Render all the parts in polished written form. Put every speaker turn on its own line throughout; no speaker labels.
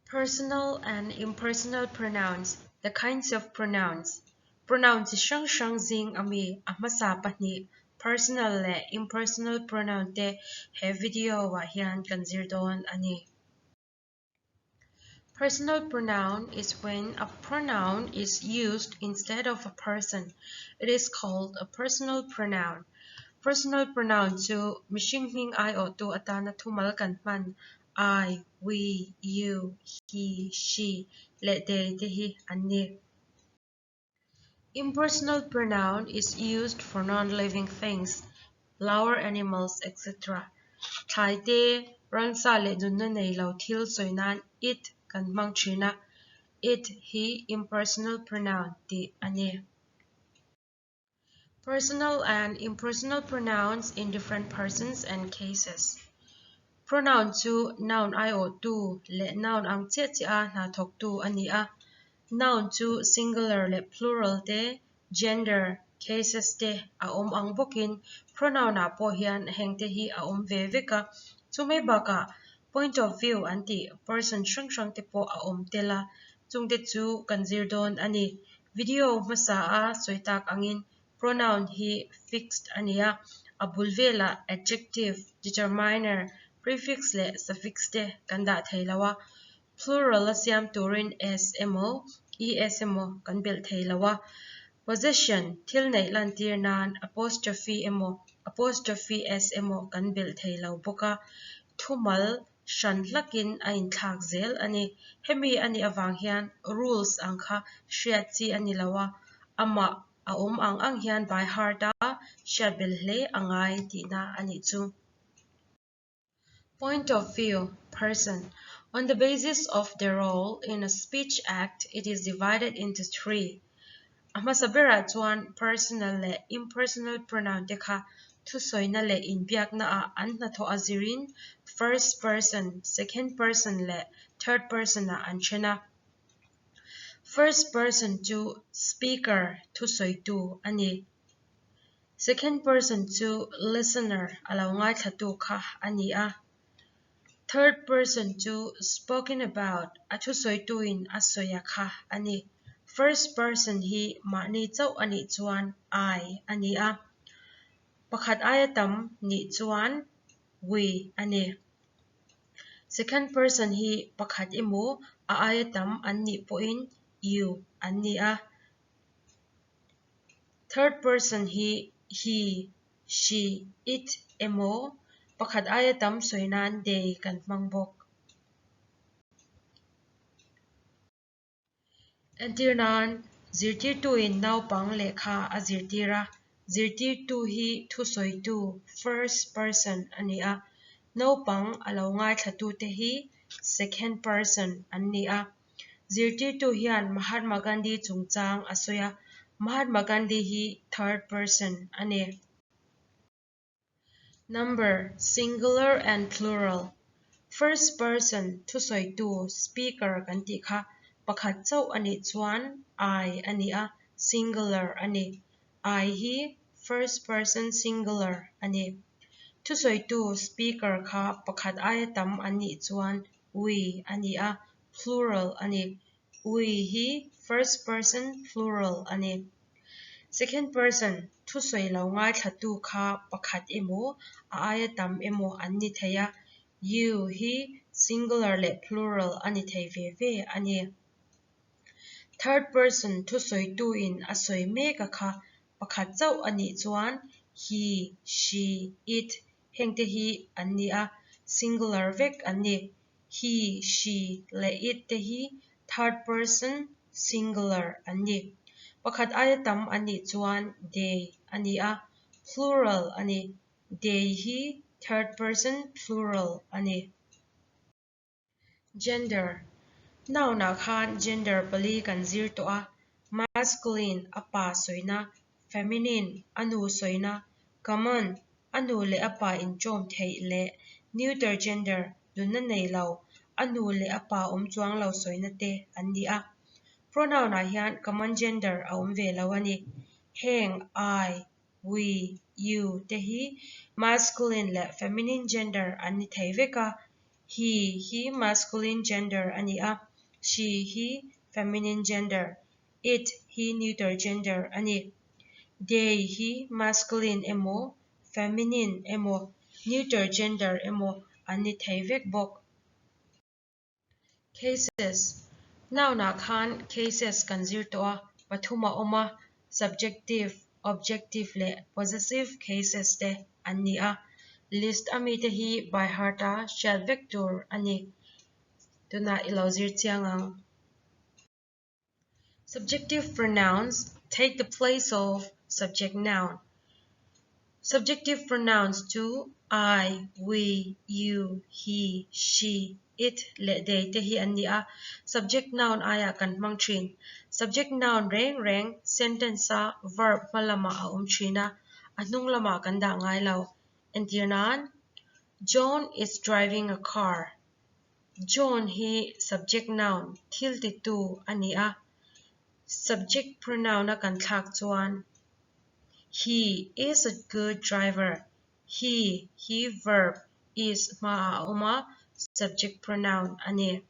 Personal and impersonal pronouns, the kinds of pronouns, Pronoun chi hrang hrang zing ami a hmasa pahnih personal leh impersonal pronoun te he video ah hian kan zir dawn a ni. Personal pronoun is when a pronoun is used instead of a person. It is called a personal pronoun. Personal pronoun chu mihring hming aiawhtu atana thumal kan hman I, we, you, he, she leh they te hi an ni. Impersonal pronoun is used for non-living things, lower animals, etc. Thlai te, ransa leh nunna nei lo thil sawi nan it kan hmang thin a, it hi impersonal pronoun tih a ni. Personal and impersonal pronouns in different persons and cases. Pronoun chu noun aiawhtu leh noun ang chiah chiah a hna thawktu a ni a. Noun chu singular leh plural te, gender, cases te a awm ang bawkin pronoun ah pawh hian heng te hi a awm ve vek a. Chumai bakah point of view an tih person hrang hrang te pawh a awm tel a, chungte chu kan zir dawn a ni. Video hmasa a sawi tak angin pronoun hi fixed a ni a, a bul velah adjective, determiner, prefix leh suffix te kan dah thei lo a, plural a siam turin s emaw es emaw kan belh thei lo a, possession thil neih lantir nan apostrophe emaw apostrophe s emaw kan belh thei lo bawk a, thumal hran hlakin a inthlak zel a ni. Hemi a nih avang hian rules ang kha hriat chi a ni lo a, amah a awm ang ang hian by heart a hriat bel hle a ngai tihna a nih chu. Point of view, person, On the basis of their role in a speech act it is divided into three. A hmasa berah chuan personal leh impersonal pronoun te kha thusawina leh inbiakna ah an hnathawh a zirin first person, second person leh third person ah an then a. First person chu speaker, thusawitu, a ni. Second person chu listener, a lo ngaithlatu kha a ni a. Third person chu spoken about, a thusawituin a sawi a kha a ni. First person hi mahni chauh a nih chuan I a ni a, pakhat aia tam nih chuan we a ni. Second person hi pakhat emaw a aia tam an nih pawhin you an ni a. Third person hi he, she, it emaw pakhat aia tam sawi nan they kan hmang bawk. Entir nan, zirtirtuin naupang lehkha a zirtir a, zirtirtu hi thusawitu, first person, a ni a, naupang a lo ngaithlatute hi second person an ni a. Zirtirtu hian Mahatma Gandhi chungchang a sawi a, Mahatma Gandhi hi third person a ni. Number, singular and plural, First person thusawitu, speaker, kan tih kha pakhat chauh a nih chuan I a ni a, singular a ni. I hi first person singular a ni. Thusawitu, speaker, kha pakhat aia tam an nih chuan we a ni a, plural a ni. We hi first person plural a ni. Second person, thusawi lo ngaithlatu kha pakhat emaw, a aia tam emaw an ni thei a, you hi singular leh plural a ni thei ve ve a ni. Third person thusawituin a sawi mek a kha pakhat chauh a nih chuan he, she, it hengte hi an ni a, singular vek an ni. He, she leh it te hi third person singular an ni. Pakhat aia tam an nih chuan they a ni a, plural a ni. They hi third person plural a ni. Gender, Noun ah khan gender pali kan zir tawh a, masculine, a pa sawina, feminine, a nu sawina, common, a nu leh a pa inṭawm theih leh neuter gender, nunna nei lo, a nu leh a pa awm chuang lo sawina te an ni a. Pronoun ah hian common gender a awm ve lo a ni. Heng I, we, you te hi masculine leh feminine gender an ni thei vek a. He hi masculine gender a ni a, she hi feminine gender, it hi neuter gender a ni. They hi masculine emaw, feminine emaw, neuter gender emaw an ni thei vek bawk. Cases, Noun-ah khan cases kan zir tawh a, pathum a awm a, subjective, objective leh possessive cases te an ni a. List a mite hi by heart a hriat vek tur a ni. Tunah i lo zir chiang ang. Subjective pronouns take the place of subject noun. Subjective pronouns chu I, we, you, he, she, it leh they te hi an ni a, subject noun aiah kan hmang thin. Subject noun reng reng sentence-a verb hma lamah a awm thin a, a hnung lamah kan dah ngai lo. Entir nan, John is driving a car. John hi subject noun, thil titu, a ni a, subject pronoun a kan thlak chuan He is a good driver, he hi verb is hmaah a awm a, subject pronoun a ni.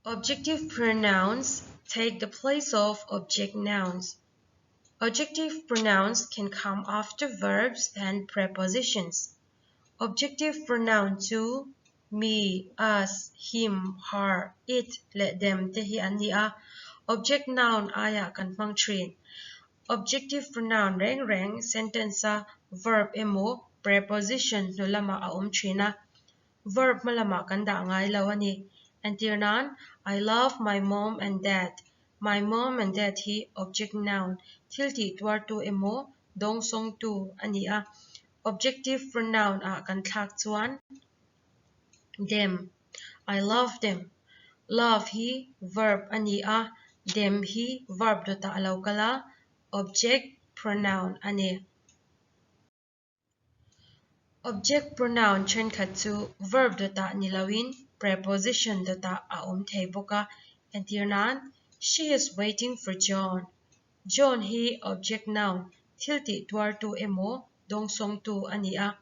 Objective pronouns take the place of object nouns. Objective pronouns can come after verbs and prepositions. Objective pronoun chu me, us, him, her, it leh them te hi an ni a, object noun aiah kan hmang thin. Objective pronoun reng reng sentence-a verb emaw preposition hnu lamah a awm thin a, Verb hma lamah kan dah ngai lo a ni. Entir nan, I love my mom and dad. My mom and dad hi object noun, thil tih tuartu emaw, dawngsawngtu a ni a. Objective pronoun ah kan thlak chuan them. I love them. Love hi verb a ni a, them hi verb dawtah a lo kal a, object pronoun a ni. Object pronoun thenkhat chu verb dawtah ni loin preposition dawtah a awm thei bawk a. Entir nan, She is waiting for John. John hi object noun, thil tih tuartu emaw dawngsawngtu a ni a.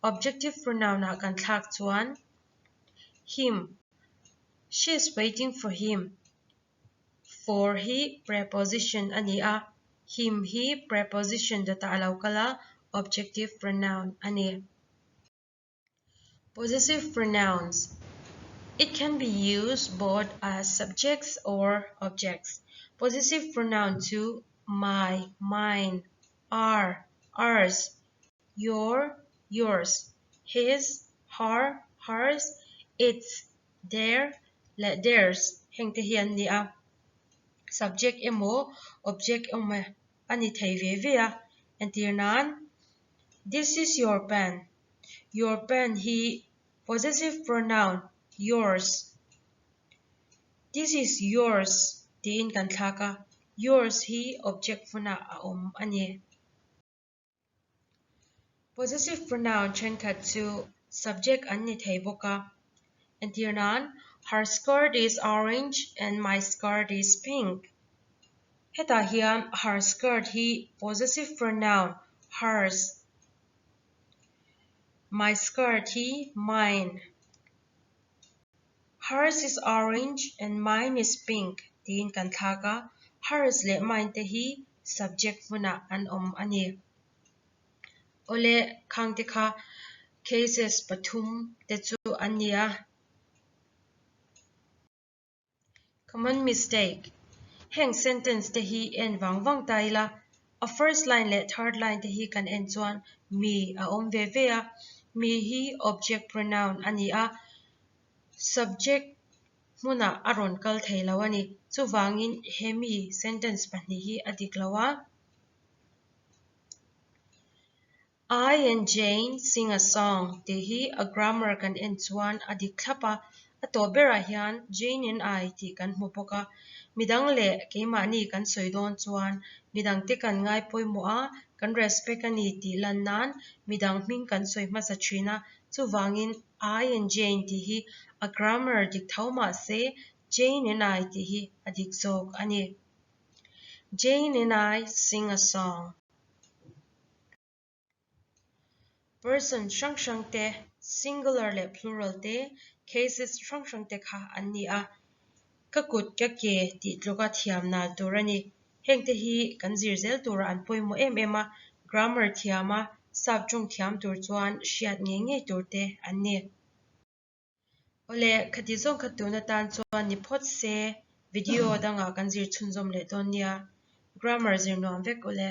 Objective pronoun-ah kan thlak chuan him, She is waiting for him. For hi preposition a ni a, him hi preposition dawtah a lo kal a, objective pronoun a ni. Possessive pronouns, It can be used both as subjects or objects. Possessive pronoun chu my, mine, our, ours, your, yours, his, her, hers, its, their leh theirs heng te hi an ni a. Subject emaw object emaw a ni thei ve ve a. Entir nan, This is your pen. Your pen hi possessive pronoun yours. This is yours tiin kan thlak a, yours hi object hmunah a awm a ni. Possessive pronoun thenkhat chu subject an ni thei bawk a. Entir nan, Her skirt is orange and my skirt is pink. Hetah hian her skirt hi possessive pronoun hers, my skirt hi mine. Hers is orange and mine is pink tiin kan thlak a, hers leh mine te hi subject hmunah an awm a ni. Awle khang te kha cases pathum te chu an ni a. Common mistake, Heng sentence te hi en vang vang ta ila, a first line leh third line te hi kan en chuan mi a awm ve ve a, mi hi object pronoun a ni a, subject hmunah a rawn kal thei lo a ni. Chuvangin he mi sentence pahnih hi a dik lo a. I and Jane sing a song tih hi a grammar kan en chuan a dik thlap a, a tawp berah hian Jane and I tih kan hmu bawk a. Midang leh keimahni kan sawi dawn chuan midangte kan ngai pawimawh a, kan respect a ni tih lan nan midang hming kan sawi hmasa thin a, chuvangin I and Jane tih hi a grammar dik tho mah se Jane and I tih hi a dik zawk a ni. Jane and I sing a song. Person hrang hrang te Singular leh plural te, cases hrang hrang te kha an ni a. Ka kut ka ke tih tluka thiam nal tur a ni. Hengte hi kan zir zel turah an pawimawh em em a, grammar thiama sap tawng thiam tur chuan hriat ngei ngei tur te an ni. Awle, khati zawng kha tun atan chuan ni phawt se, video dangah kan zir chhunzawm leh dawn nia. Grammar zir nuam vek awle.